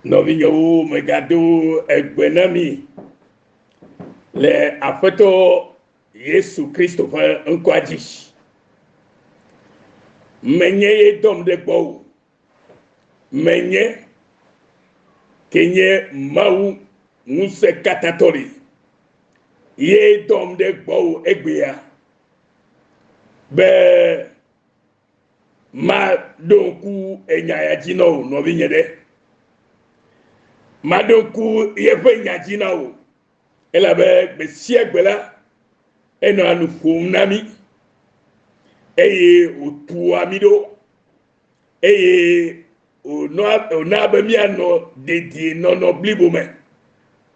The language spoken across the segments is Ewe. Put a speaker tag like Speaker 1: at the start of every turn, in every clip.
Speaker 1: Nɔvinyewo, megado egbe na mi le Aƒetɔ Yesu Kristo ƒe ŋkɔa dzi. Menye ye dɔm ɖe gbɔwò. Menye ke nye Mawu ŋusẽkatãtɔ li. Ye dɔm ɖe gbɔwò egbea be Maɖo ŋku enya ya dzi na wò, nɔvinye ɖe. Maɖo ŋku yeƒe nya dzi na wò, elabe gbe sia gbe la, enɔa nu ƒom na mí eye wòtua mí ɖo eye wònɔa wòna be míanɔ dedienɔnɔ blibo me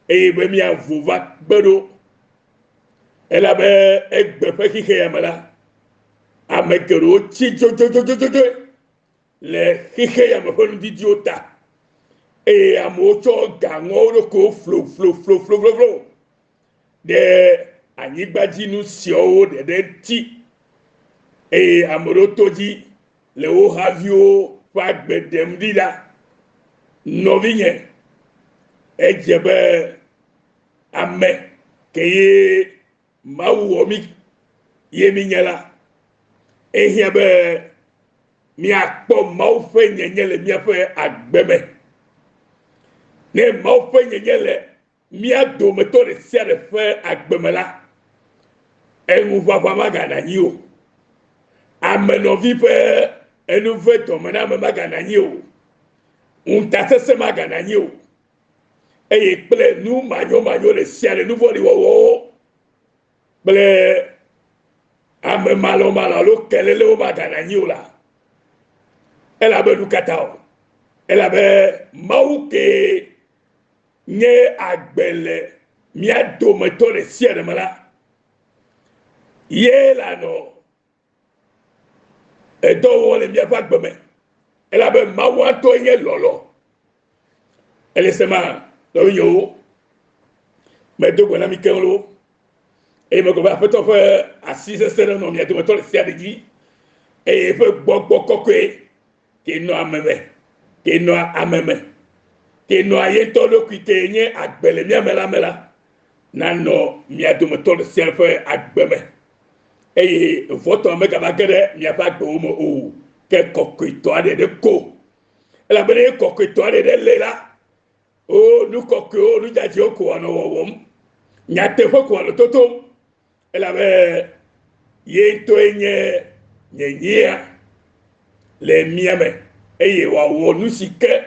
Speaker 1: eye be míavo va kpe ɖo. Elabe egbe ƒe xexe ya me la, Ame geɖewo tsi dzodzodzodzodzoe le xexe ya me ƒe nudidiwo ta eye amewo tsɔ ga ŋɔ wo ɖokuiwo flofloflofloflo ɖe anyigbadzinu siawo ɖeɖe ŋuti eye ame ɖewo to dzi le wo haviwo ƒe agbe ɖem ɖi la. Nɔvinye, edze be ame ke ye Mawu wɔ mí ye mínye la, ehiã be míakpɔ Mawu ƒe nyenye le míaƒe agbe me. Ne Mawu ƒe nyenye le mía dometɔ ɖe sia ɖe ƒe agbe me la, eŋuʋaʋã maganɔ anyi o. Ame nɔvi ƒe enuvedɔmename maganɔ anyi o. Ŋutasesẽ maganɔ anyi o. eye kple nu manyomanyo ɖe sia ɖe, nu vɔ̃ɖi wɔwɔwo kple ame malɔmalɔ alo kelelewo magana anyi o la, elabe nu katã o. Elabe Mawu kee nye agbe le mía dometɔ ɖe sia ɖe me la, ye lanɔ edɔ wɔm le míaƒe agbe me elabe Mawu ŋutɔe nye lɔlɔ. Ele se ma nɔvinyewo, medo gbe na mi keŋ loo eye megblɔ be Aƒetɔ ƒe asi sesẽ nenɔ mia dometɔ ɖe sia ɖe dzi eye eƒe gbɔgbɔ kɔkɔe ke nɔa ame me, ke nɔa ame me, ke nɔa ye ŋutɔ ɖokui ke nye agbe le mía me la me la, nanɔ mia dometɔ ɖe sia ƒe agbe me. Eye vɔtɔ megava ge ɖe miaƒe agbewo me o, ke kɔkɔetɔ aɖe ɖe ko. Elabena ye kɔkɔetɔ aɖe ɖe le la, o nu kɔkɔewo, nu dzadzɛwo ko wòanɔ wɔwɔm, nyateƒe ko wòanɔ totom. Elabe ye ŋutɔe nye nyenyea le mía me eye wòawɔ nu si ke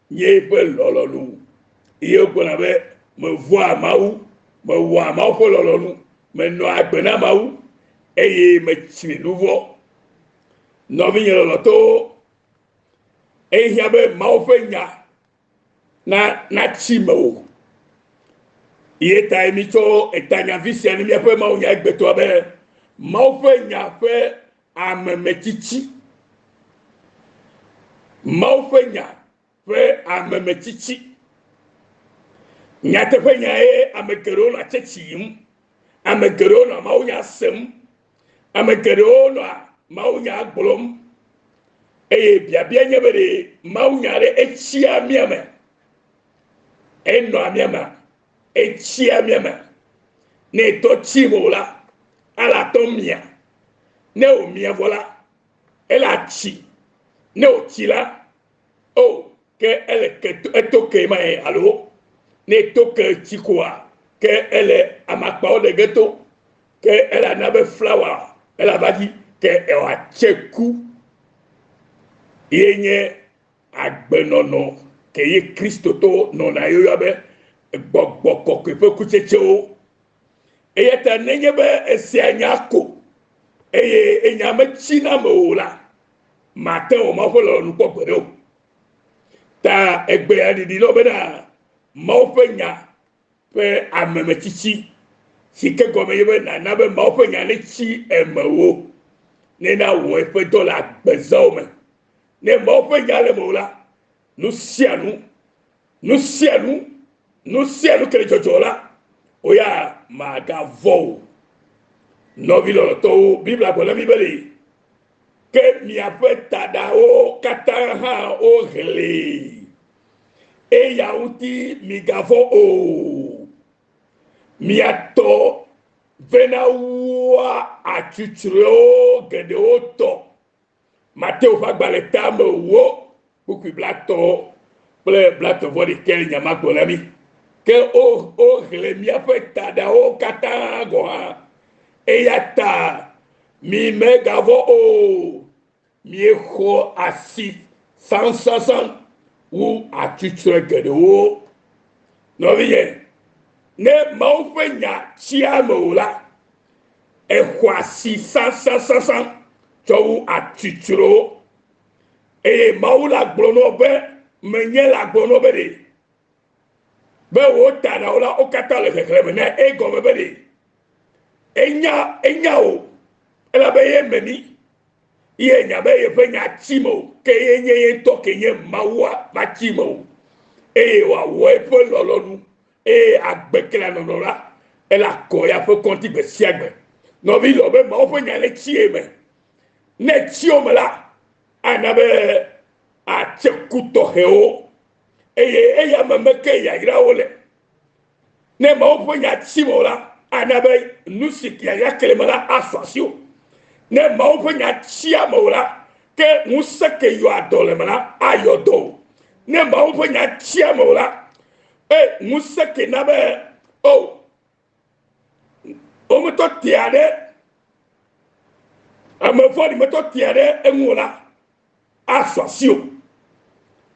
Speaker 1: nye eƒe lɔlɔ̃nu. Eye wogblɔna be, Mevɔ̃a Mawu, mewɔa Mawu ƒe lɔlɔ̃nu, menɔa agbe na Mawu eye metsri nu vɔ̃. Nɔvinye lɔlɔ̃tɔwo, ehiã be Mawu ƒe nya na natsi mewò. Ye tae mítsɔ etanyavi sia ne míaƒe mawunya egbetɔa be Mawu ƒe nya ƒe amemetsitsi. Mawu ƒe nya ƒe amemetsitsi. Nyateƒe nyae ame geɖewo nɔa tsɛtsi yim, ame geɖewo nɔa mawunya sem, Ame geɖewo nɔa mawunya gblɔm eye biabia nye be ɖe mawunya ɖe etsia mía me? Enɔa mía me? Etsia mía me? Ne etɔ tsi me o la, ele atɔ mia. Ne wòmia vɔ la, ele atsi. Ne wòtsi la, o ke ele ke eto ke ma ye alo ne eto ke tsi koa ke ele amakpawo ɖe ge to ke ele ana be flawa ele ava dzi ke ewɔatse ku ye nye agbenɔnɔ ke ye Kristotɔwo nɔna yɔyɔ be gbɔgbɔ kɔkɔe ƒe kutsetsewo. Eya ta nenye be esea nya ko eye enya metsi na ame o la, mate ŋu Mawu ƒe lɔlɔ̃nu kpɔ gbeɖe o. Ta egbea ɖiɖi nɔ bena Mawu ƒe nya ƒe amemetsitsi si ke gɔme ye be nàna be Mawu ƒe nya netsi emewò ne nawɔ eƒe dɔ le agbezãwo me. Ne Mawu ƒe nya le mewò la, nu sia nu, nu sia nu, nu sia nu ke le dzɔdzɔ la, wò ya màgavɔ̃ o. Nɔvi lɔlɔ̃tɔwo, Biblia gblɔ na mí be ɖe ke miaƒe taɖawo katã hã wohlẽe. Eya ŋuti migavɔ̃ o. Mia tɔ vena wua atsutsrɔewo geɖewo tɔ. Mateo ƒe agbalẽ tame wo kpukpui blatɔ kple blatɔ vɔ ɖekɛ nya ma gblɔ na mí. Ke woxlẽ míaƒe taɖawo katã gɔ̃ hã. Eya ta mi megavɔ̃ o. Miexɔ asi sãsãsã wu atsutsrɔe geɖewo. Nɔvinye, ne Mawu ƒe nya tsia eme o la, exɔ asi sãsãsãsã tsɔ wu atsutsrɔewo. Eye Mawu la gblɔ na wò be, menye la gblɔ na wò be ɖe, be wò taɖawo la, wo katã le xexlẽme na egɔme be ɖe, enya, enya wò, elabe ye me mí. Ye nya be yeƒe nya tsi me o, ke ye nye ye ŋutɔ ke nye Mawua va tsi me o. Eye wòawɔ eƒe lɔlɔ̃nu, eye agbe ke le nɔnɔ la, ele akɔ ya ƒe kɔnti gbe sia gbe. Nɔvi lɔ be Mawu ƒe nya ne tsi ye me. Ne tsi wo me la, ana be atse ku tɔxɛwo, eye eya me me ke yayrawo le. Ne Mawu ƒe nya tsi me o la, ana be nu si yayra ke le me la asu asiwò. Ne Mawu ƒe nya tsi ame o la, ke ŋusẽ ke yɔa dɔ le me la ayɔ dɔ o. Ne Mawu ƒe nya tsi ame o la, e ŋusẽ ke na be o wometɔ tea ɖe ame vɔ̃ɖi metɔ tea ɖe eŋu o la asu asiwò.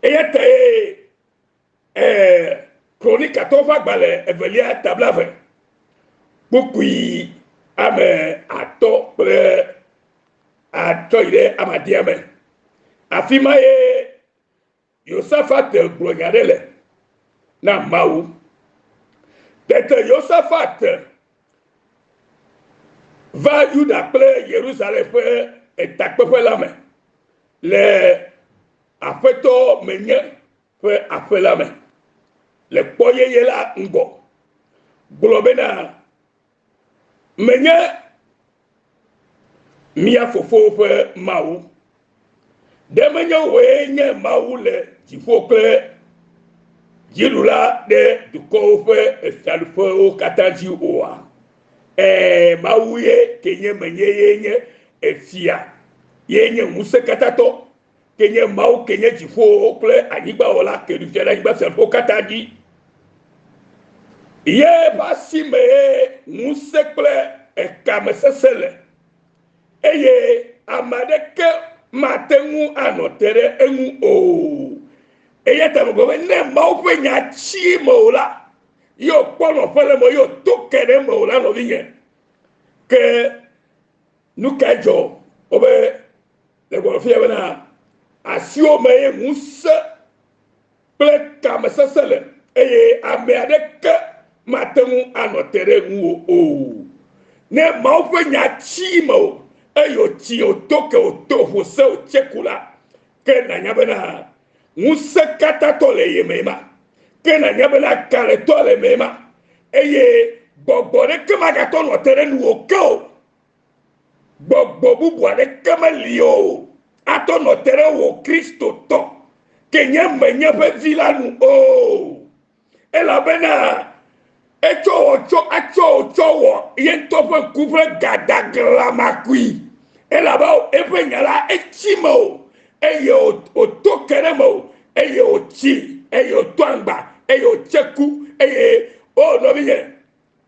Speaker 1: Eya ta ye Ɛɛ, Kronikatɔwo ƒe agbalẽ evelia ta blave, kpukpui ame atɔ kple atɔ yi ɖe ame adea me. Afi ma ye Yosafat gblɔ nya ɖe le na Mawu. Tete Yosafat va Yuda kple Yerusalem ƒe etakpeƒe la me le Aƒetɔ menye ƒe aƒe la me le kpɔ yeye la ŋgɔ gblɔ bena, Menye mia fofowo ƒe Mawu. Ɖe menye wòe nye Mawu le dziƒo kple dziɖula ɖe dukɔwo ƒe fiaɖuƒewo katã dzi oa? Ɛ̃, Mawu ye ke nye menye ye nye efia, ye nye ŋusẽkatãtɔ. Ke nye Mawu ke nye dziƒowo kple anyigba wɔla ke ɖu fia ɖe anyigba fiaɖuƒewo katã dzi. Ye ƒe asi mee ŋusẽ kple ekamesesẽ le, eye ame aɖeke mate ŋu anɔ te ɖe eŋu o. Eya ta megblɔ be ne Mawu ƒe nya tsi eme o la, ye wòkpɔ nɔƒe le eme, ye wòto ke ɖe eme o la, nɔvinye, ke nu kae dzɔ? Wobe Le gbɔgblɔ fia bena asiwò me ye ŋusẽ kple kamesesẽ le, eye ame aɖeke mate ŋu anɔ te ɖe ŋuwò o. Ne Mawu ƒe nya tsi mewò eye wòtsi wòto ke wòto ƒo se wòtse ku la, ke nànya bena ŋusẽ katãtɔ le ye me ma. Ke nànya bena kalẽtɔ le eme ma, eye gbɔgbɔ ɖeke magatɔ nɔ te ɖe nuwò ke o. Gbɔgbɔ bubu aɖeke meli o atɔ nɔ te ɖe wò Kristotɔ ke nye menye ƒe vi la nu o. Elabena etsɔ wò tsɔ atsɔ wò tsɔ wɔ ye ŋutɔ ƒe ŋku ƒe gadaglamakui. Elabe eƒe nya la etsi me o eye wòto ke ɖe me o eye wòtsi eye wòto aŋgba eye wòtse ku eye o nɔvinye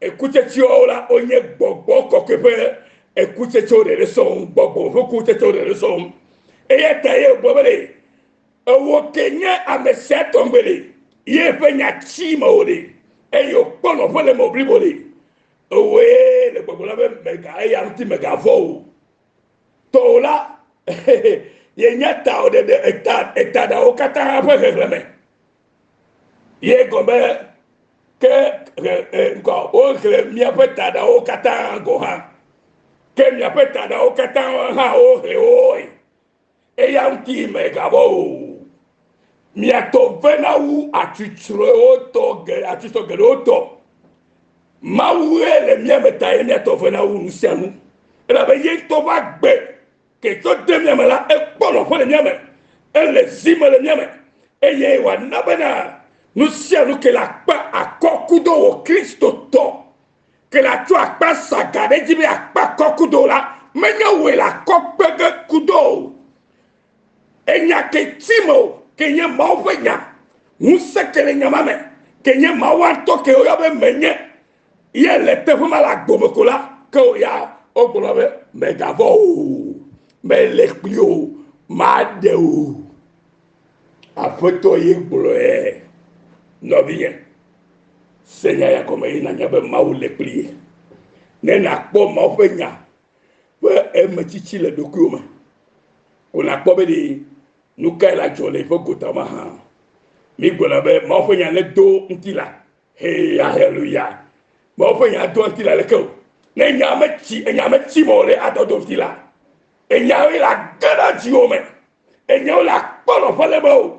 Speaker 1: Ekutsetsewo la, wonye gbɔgbɔ kɔkɔe ƒe ekutsetsewo ɖeɖe sɔŋ, gbɔgbɔ ƒe kutsetsewo ɖeɖe sɔŋ. Eya ta ye wògblɔ be ɖe, ewò ke nye ame sia tɔgbe ɖe, ye ƒe nya tsi mewò ɖe, eye wòkpɔ nɔƒe le mewò blibo ɖe, ewòe le gbɔgblɔ na be mega, eya ŋuti mègavɔ̃ o. Tɔwò la, ye nye tawò ɖeɖe, eta, etaɖawo katã ƒe xexlẽme. Ye gɔme ke ŋkɔ woxlẽ miaƒe taɖawo katã gɔ̃ hã. Ke miaƒe taɖawo katã hã woxlẽ woe. Eya ŋuti megavɔ o. Mia tɔ vena wu atsutsrɔewo tɔ ge atsutsrɔ geɖewo tɔ. Mawue le mía me ta ye mía tɔ vena wu nu sia nu. Elabe ye ŋutɔ ƒe agbe Ke tso de mía me la, ekpɔ nɔƒe le mía me, ele zi me le mía me, eye wòana bena Nu sia nu ke le akpe akɔ kudo wò Kristotɔ ke le atsɔ akpa sa ga ɖe edzi be akpe akɔ kudo la, menye wòe le akɔ kpe ge kudo o. Enya ke tim o ke nye Mawu ƒe nya, ŋusẽ ke le nya ma me, ke nye Mawu ŋutɔ ke woyɔ be menye ye le teƒe ma le agbo me ko la, ke wò ya wogblɔ be mègavɔ̃ o, mele kpli o, maɖe o. Aƒetɔ ye gblɔe. Nɔvinye, se nya ya gɔme ye nànya be Mawu le kpli ye. Ne nàkpɔ Mawu ƒe nya ƒe emetsitsi le ɖokuiwò me, ko nàkpɔ be ɖe nu kae la dzɔ le eƒe gota mahã. Mígblɔna be Mawu ƒe nya nedo ŋutilã. Hey, haleluya. Mawu ƒe nya do ŋutilã leke o. Ne nya metsi, enya metsi me o ɖe, adɔ do ŋutilã. Enyawoe le age ɖe dziwò me. Enyawo le akpɔ nɔƒe le mewò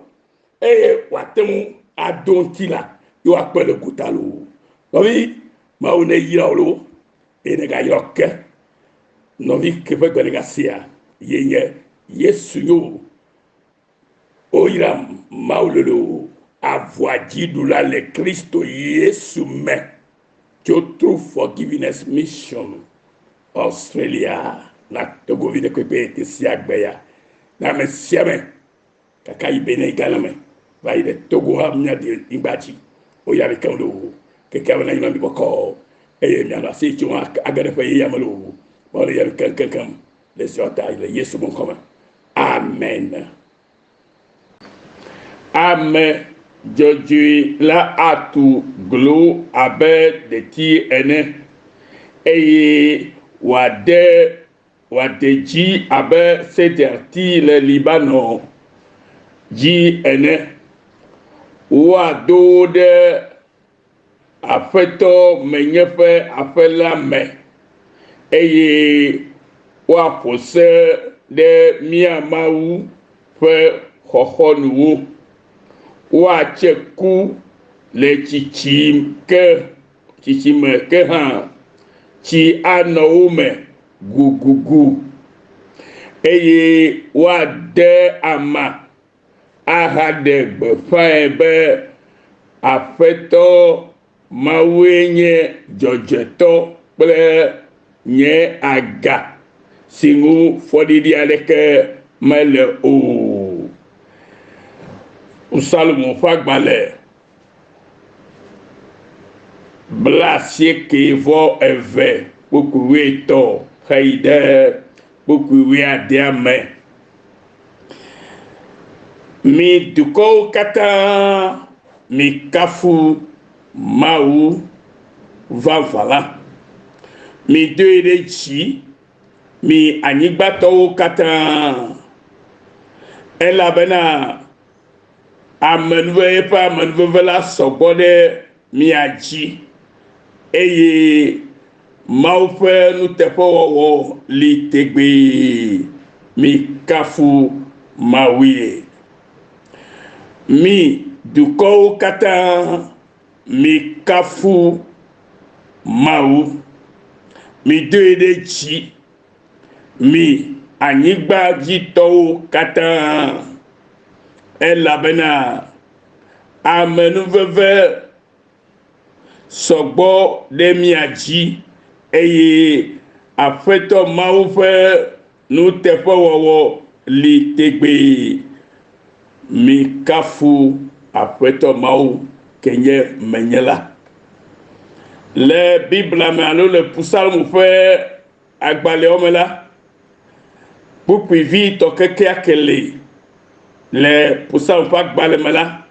Speaker 1: eye wòate ŋu ado ŋutilã ye woakpɔe le gota loo. Nɔvi, Mawu neyra wò loo eye negayra wò ke. Nɔvi ke ƒe gbe nègasea ye nye Yesu nyo. Woyram Mawu lolo avɔa dziɖula le Kristo Yesu me tso True Forgiveness Mission Australia na Togovi ɖe kpekpe te sia gbe ya na ame sia ame kaka yi Benin Ghana me va yi ɖe Togo hã míaɖi nyigba dzi. Woyra mi keŋ loo. Kekea me na nyina mi bɔkɔ eye mianɔ asi tso age ɖe ƒe yeyea me loo. Mawu ne yra mi keŋkeŋkeŋ le ziɔ ta le Yesu ƒe ŋkɔ me. Amen. Ame dzɔdzɔe la atu glo abe deti ene, eye wòade wòade dzi abe sederti le Libanon dzi ene. Woado wo ɖe Aƒetɔ menye ƒe aƒe la me, eye woaƒo se ɖe mía Mawu ƒe xɔxɔnuwo. Woatse ku le tsitsi ke tsitsime ke hã, tsi anɔ wo me gugugu, eye woade ama ahaɖe gbeƒãe be Aƒetɔ Mawue nye dzɔdzɔetɔ kple nye aga si ŋu fɔɖiɖi aɖeke mele o. Salomo ƒe agbalẽ 92 kpukpui wuietɔ̃ heyi ɖe kpukpui wuiadea me. Mi dukɔwo katã, mikafu Mawu vavã la. Midoe ɖe dzi, mi anyigbatɔwo katã, elabena amenuve eƒe amenuveve la sɔ gbɔ ɖe mia dzi, eye Mawu ƒe nuteƒewɔwɔ li tegbee. Mikafu Mawue. Mi dukɔwo katã, mikafu Mawu. Midoe ɖe dzi, mi anyigbadzitɔwo katã, elabena amenuveve sɔ gbɔ ɖe mia dzi, eye Aƒetɔ Mawu ƒe nuteƒewɔwɔ li tegbee. Mikafu Aƒetɔ Mawu ke nye menye la. Le Biblia me alo le Psalmo ƒe agbalẽawo me la, kpukpui vitɔ kekeake li le Psalmo ƒe agbalẽ me la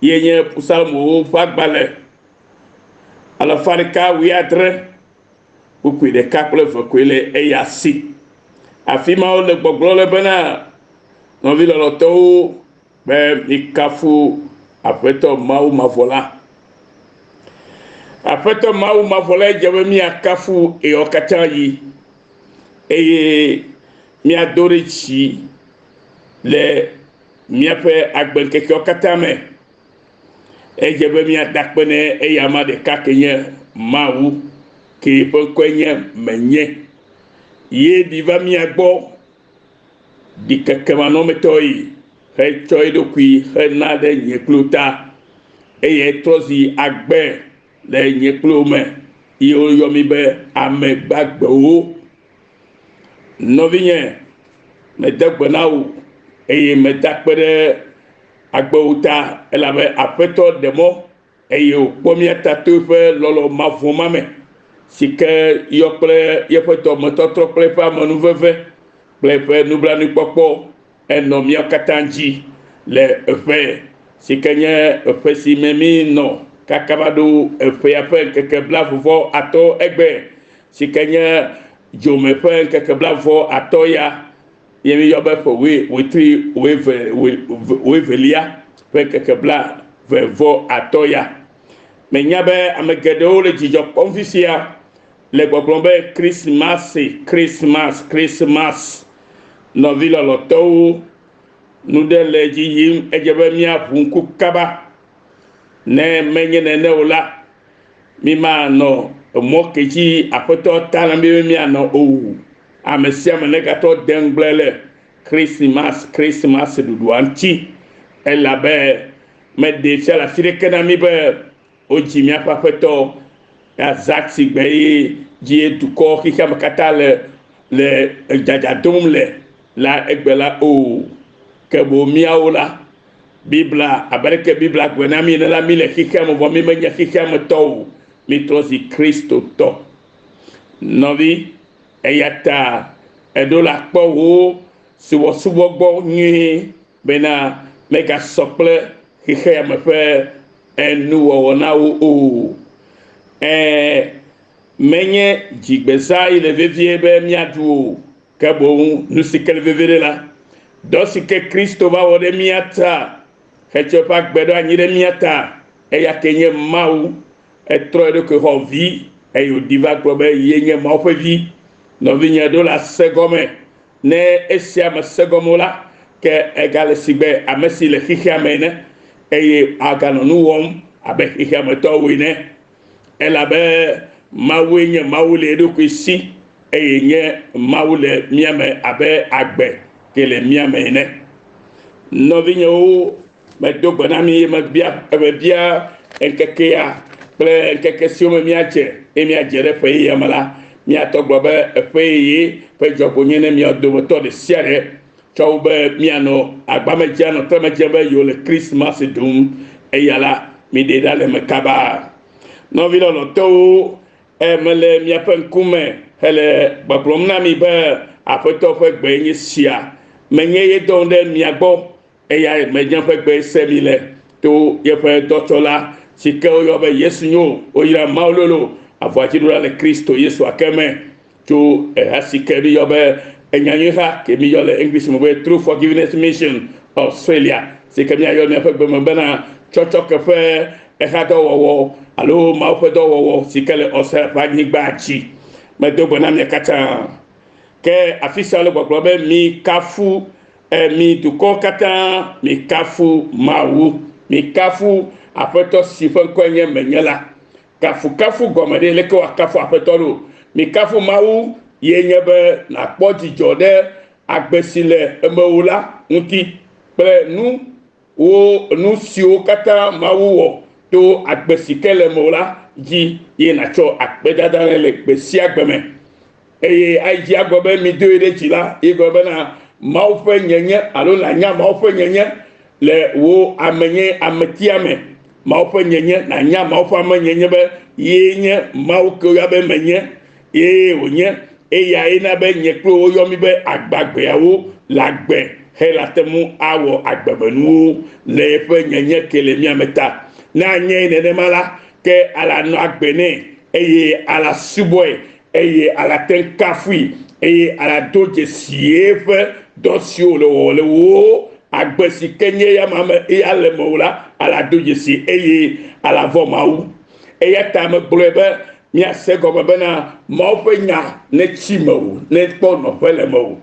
Speaker 1: ye nye Psalmowo ƒe agbalẽ 170 kpukpui ɖeka kple eve koe le eya si. Afi ma wole gbɔgblɔ le bena, nɔvi lɔlɔ̃tɔwo, be mikafu Aƒetɔ Mawu mavɔ la. Aƒetɔ Mawu mavɔ lae dze be míakafu ɣeawo katã ɣi eye míado ɖe dzi le míaƒe agbeŋkekewo katã me. Edze be míada akpe ne eyama ɖeka ke nye Mawu, ke ƒe ŋkɔe nye Menye. Ye ɖi va mía gbɔ ɖikekemanɔmetɔe hetsɔ eɖokui hena ɖe nye kpli wò ta. Eye trɔ zi agbe le nye kple wò me ye woyɔ mí be ame gbagbewo. Nɔvinye, mede gbe na wò eye meda akpe ɖe agbewo ta elabe Aƒetɔ ɖe mɔ eye wòkpɔ mía ta to eƒe lɔlɔ mavɔ ma me si ke yɔ kple yeƒe dɔmetɔtrɔ kple eƒe amenuveve kple eƒe nublanuikpɔkpɔ enɔ míawo katã dzi le eƒe si ke nye eƒe si me mí nɔ kaka va ɖo eƒea ƒe ŋkeke blaeve-vɔ-atɔ̃ egbe si ke nye dzome ƒe ŋkeke blaeve-vɔ-atɔ̃ ya ye míyɔ be ƒe wui wetri wuieve wuievelia ƒe ŋkeke blaeve-vɔ-atɔ̃ ya. Menya be ame geɖewo le dzidzɔ kpɔm fifia le gbɔgblɔm be Krismasi, Krismas, Krismas. Nɔvi lɔlɔ̃tɔwo, nu ɖe le edzi yim edze be míaʋu ŋku kaba. Ne menye nene o la, mímanɔ emɔ ke dzi Aƒetɔ ta na mí be míanɔ o. Ame sia ame negatɔ de ŋugble le Kristmas, Kristmas ɖuɖua ŋuti elabe meɖee fia le afi ɖeke na mí be wodzi míaƒe Aƒetɔ azã si gbe ye dzi ye dukɔ xexeame katã le le dzadza dom le la egbe la o. Ke boŋ míawo la, Biblia, abe aleke Biblia gblɔe na mí ene la, mí le xexeame vɔ mí menye xexeame tɔ o. Mítrɔ zi Kristotɔ. Nɔvi, eya ta èɖo la kpɔ wò subɔsubɔ gbɔ nyuie bena megasɔ kple xexeame ƒe enuwɔwɔ na wo o. Ɛ̃, menye dzigbezã ye le vevie be míaɖu o, ke boŋ nu si ke le vevie ɖe la, dɔ si ke Kristo va wɔ ɖe mía ta hetsɔ eƒe agbe ɖo anyi ɖe mía ta, eya ke nye Mawu. Etrɔ eɖokui xɔ vi eye wòɖi va gblɔ be ye nye Mawu ƒe vi. Nɔvinye ɖo la se gɔme. Ne esia mese gɔme o la, ke egale sigbe ame si le xexea me ene eye aganɔ nu wɔm abe xexea me tɔwo ene. Elabe Mawue nye Mawu le eɖokui si eye nye Mawu le mía me abe agbe ke le mía me ene. Nɔvinyewo, medo gbe na mi eye mebia mebia ŋkekea kple ŋkeke siwo me míadze eye míadze ɖe ƒe yeyea me la, míatɔ gblɔ be eƒe yeye ƒe dzɔgbonye ne mia dometɔ ɖe sia ɖe tsɔ wu be míanɔ agbame dze anɔ treme dze be yewo le Kristmas ɖum. Eya la, miɖe ɖa le eme kaba. Nɔvi lɔlɔ̃tɔwo, mele miaƒe ŋkume hele gbɔgblɔm na mi be Aƒetɔ ƒe gbe nye sia. Menye ye dɔm ɖe mia gbɔ Eyae menye ƒe gbe se mi le to yeƒe dɔtsɔla si ke woyɔ be Yesu nyo, woyra Mawu lolo, avɔadziɖula le Kristo Yesu ake me tso eha si ke miyɔ be enyanyuiha ke miyɔ le English me be True Forgiveness Mission Australia si ke míayɔ míaƒe gbe me bena tsɔtsɔke ƒe ehadɔwɔwɔ alo Mawu ƒe dɔwɔwɔ si ke le Australia ƒe anyigba dzi. Medo gbe na mia katã. Ke afi sia wole gbɔgblɔ be mikafu E, mi dukɔwo katã, mikafu Mawu. Mikafu Aƒetɔ si ƒe ŋkɔe nye Menye la. Kafukafu gɔme ɖe, leke woakafu Aƒetɔ ɖo? Mikafu Mawu ye nye be nàkpɔ dzidzɔ ɖe agbe si le mewò la ŋuti kple nu wo nu siwo katã Mawu wɔ to agbe si ke le mewò la dzi ye nàtsɔ akpedada nɛ le gbe sia gbe me. Eye ayi dzi agblɔ be midoe ɖe dzi la, ye gblɔ bena Mawu ƒe nyenye alo nànya Mawu ƒe nyenye le wò amenye ametia me. Mawu ƒe nyenye, nànya Mawu ƒe amenyenye be yee nye Mawu ke woyɔ be menye, yee wònye. Eyae na be nye kple wò woyɔ mí be agbagbeawo le agbe hele ate ŋu awɔ agbemenuwo le eƒe nyenye ke le mía me ta. Ne anyae nenema la, ke ala nɔ agbe nɛ eye ala subɔe eye alate ŋu kafui, eye alado dzesi eƒe dɔ siwo wòle wɔwɔ le wò agbe si ke nye eya ma me eya le mewò la, alado dzesi eye alavɔ̃ Mawu. Eya ta megblɔe be míase egɔme bena Mawu ƒe nya netsi mewò, nekpɔ nɔƒe le mewò.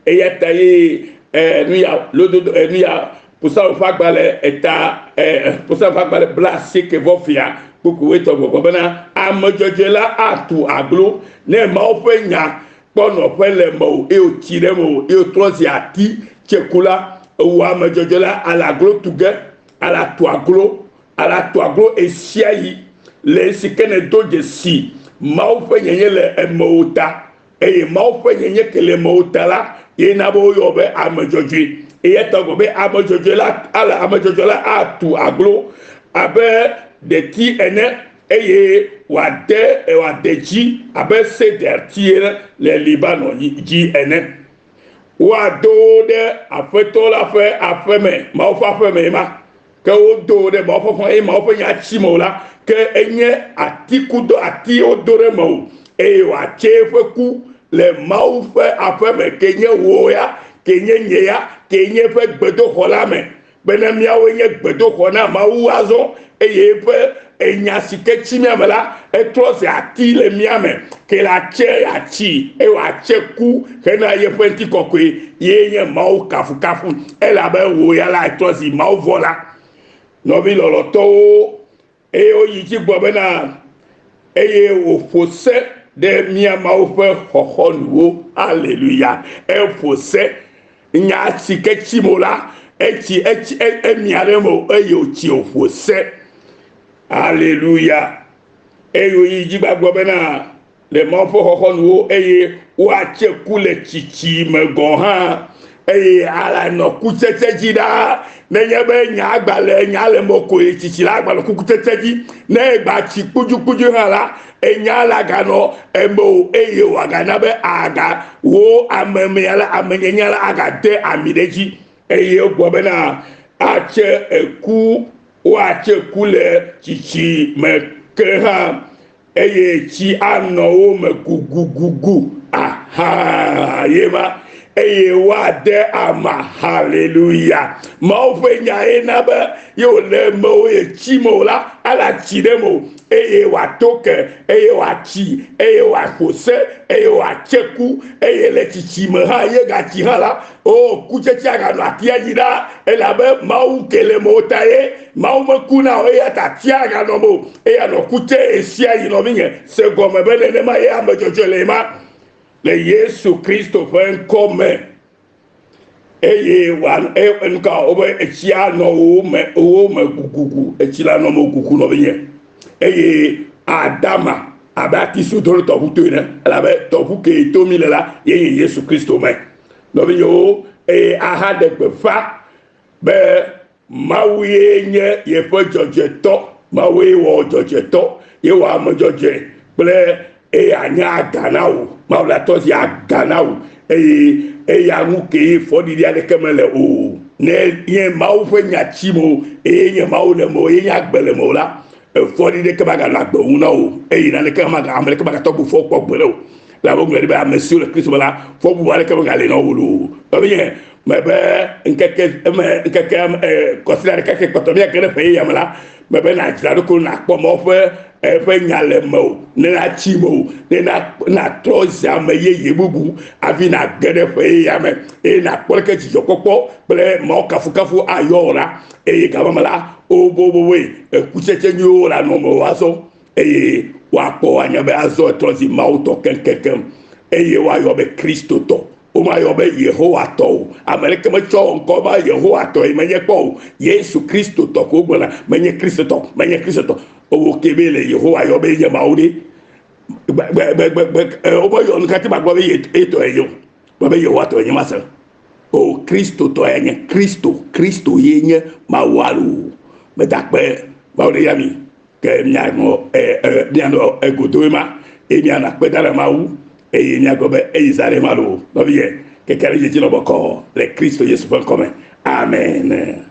Speaker 1: Eya ta ye eh, nu ya lododo eh, nu ya Psalm ƒe agbalẽ eta eh, Psalm ƒe agbalẽ blaasieke vɔ fia kpukpui wuietɔ̃ gbɔgblɔ bena ame dzɔdzɔe la atu aglo ne Mawu ƒe nya kpɔ nɔƒe le mewò eye wòtsi ɖe mewò eye wòtrɔ zi ati tseku la, ewò ame dzɔdzɔe la ale aglo tu ge, ale atu aglo. Ala to aglo ɣesiaɣi le esi ke nèdo dzesi Mawu ƒe nyenye le emewò ta. Eye Mawu ƒe nyenye ke le emewò ta la, ye na be woyɔ be ame dzɔdzɔe. Eya ta wogblɔ be ame dzɔdzɔe la ale ame dzɔdzɔe la atu aglo abe ɖeti ene eye wòade wòade dzi abe sederti ene le Libanon dzi ene. Woado wo ɖe Aƒetɔ la ƒe aƒeme, Mawu ƒe aƒeme ma. Ke wodo wo ɖe Mawu ƒe aƒeme eye Mawu ƒe nya tsi me o la, ke enye atikudo ati wodo ɖe eme o eye wòatse eƒe ku le Mawu ƒe aƒeme ke nye wò ya, ke nye nye ya, ke nye eƒe gbedoxɔ la me. Bena míawoe nye gbedoxɔ na Mawu azɔ, eye eƒe enya si ke tsi mía me la, etrɔ zi ati le mía me, ke la tse atsi, eye wòatse ku hena yeƒe ŋutikɔkɔe, ye nye Mawu kafukafu, elabe wò ya la etrɔ zi Mawu vɔ̃la. Nɔvi lɔlɔ̃tɔwo, eye woyi dzi gblɔ bena, eye wòƒo se ɖe mía Mawu ƒe xɔxɔnuwo. Aleluya! Eƒo se. Nya si ke tsim o la, etsi, etsi, emia ɖe eme o, eye wòtsi wòƒo se. Aleluya! Eye wòyi dzi gbagblɔ bena, le Mawu ƒe xɔxɔnuwo, eye woatse ku le tsitsi me gɔ̃ hã, eye anɔ kutsetse dzi ɖaa. Nenye be nya agbalẽ nya le me koe tsitsi la agbanɔ kukutsetse dzi. Ne egba tsi kpudzukpudzu hã la, enya la ganɔ eme o eye wòagana be aga wo amemea la amenyenya la agade ami ɖe edzi. Eye wogblɔ bena atse eku woatse ku le tsitsi me ke hã eye tsi anɔ wo me gugugugu. Aha, ye ma. Eye woade ama. Haleluya. Mawu ƒe nya ye na be ye wòle mewo ye tsi me o la, ala tsi ɖe me o. Eye wòato ke, eye wòatsi, eye wòaƒo se, eye wòatse ku, eye le tsitsi me hã ye gatsi hã la, o kutsetse aganɔ atia dzi ɖaa, elabe Mawu ke le mewò ta ye. Mawu mekuna o, eya ta atia aganɔ mewò, eye anɔ ku tse ɣesiaɣi. Nɔvinye, se gɔme be nenema ye ame dzɔdzɔe le ma le Yesu Kristo ƒe ŋkɔ me. Eye wa e nuka wobe etsi anɔ wo me wo me gugugu etsi la nɔ me gugu nɔvinye. Eye adama abe ati si wodo ɖe tɔʋu to ene elabe tɔʋu ke to mi le la ye nye Yesu Kristo me. Nɔvinyewo eye aha ɖe gbeƒã be Mawu ye nye yeƒe dzɔdzɔetɔ. Mawue wɔ dzɔdzɔetɔ, ye wɔ ame dzɔdzɔe kple eya nye aga na wò. Mawu la tɔ zi aga na wò eye eya ŋu kee fɔɖiɖi aɖeke mele o. Ne nye Mawu ƒe nya tsi mo eye nye Mawu le mo eye nye agbe le mo la, efɔɖiɖi ɖeke maganɔ agbe ŋu na wò eye naneke maga ame ɖeke magatɔ bu fɔ kpɔ gbeɖe o. Elabe woŋlɔe ɖi be ame siwo le Kristo me la, fɔbubu aɖeke megali na wo o. Nɔvinye, mebe ŋkeke eme ŋkeke kɔsiɖa ɖeka ke kpɔtɔ míage ɖe ƒe yeyea me la, mebe nàdzra ɖokuiwò nàkpɔ Mawu ƒe eƒe nya le mewò, ne natsi mewò, ne natrɔ zi ame yeye bubu hafi nàge ɖe ƒe yeyea me eye nàkpɔ leke dzidzɔkpɔkpɔ kple Mawu kafukafu ayɔ wò la. Eye gama me la, woboboboe ekutsetse nyuiwo lanɔ mewò azɔ eye woakpɔ anya be azɔ etrɔ zi Mawu tɔ keŋkeŋkeŋ eye woayɔ be Kristotɔ. Womayɔ be Yehowa tɔ o. Ame aɖeke metsɔ ŋkɔ be Yehowa tɔ yi menye kpɔ o. Yesu Kristo tɔ ko wogblɔna. Menye Kristotɔ, menye Kristotɔ. Ewò ke be le Yehowa yɔ be nye Mawu ɖe. Gbe womeyɔ nu katã magblɔ be ye tɔ ye o. Gblɔ be Yehowa tɔ ye nye mase. O Kristo tɔ ye nye Kristo, Kristo ye nye Mawu alo. Meda akpe Mawu ɖe ya mi. Ke mianɔ mianɔ egodoe ma eye mianɔ akpe dam na Mawu eye miagblɔ be eyi zã ɖe ma loo. Nɔvinye, keke ɖe dzi nɔ bɔkɔɔ le Kristo Yesu ƒe ŋkɔ me. Amen.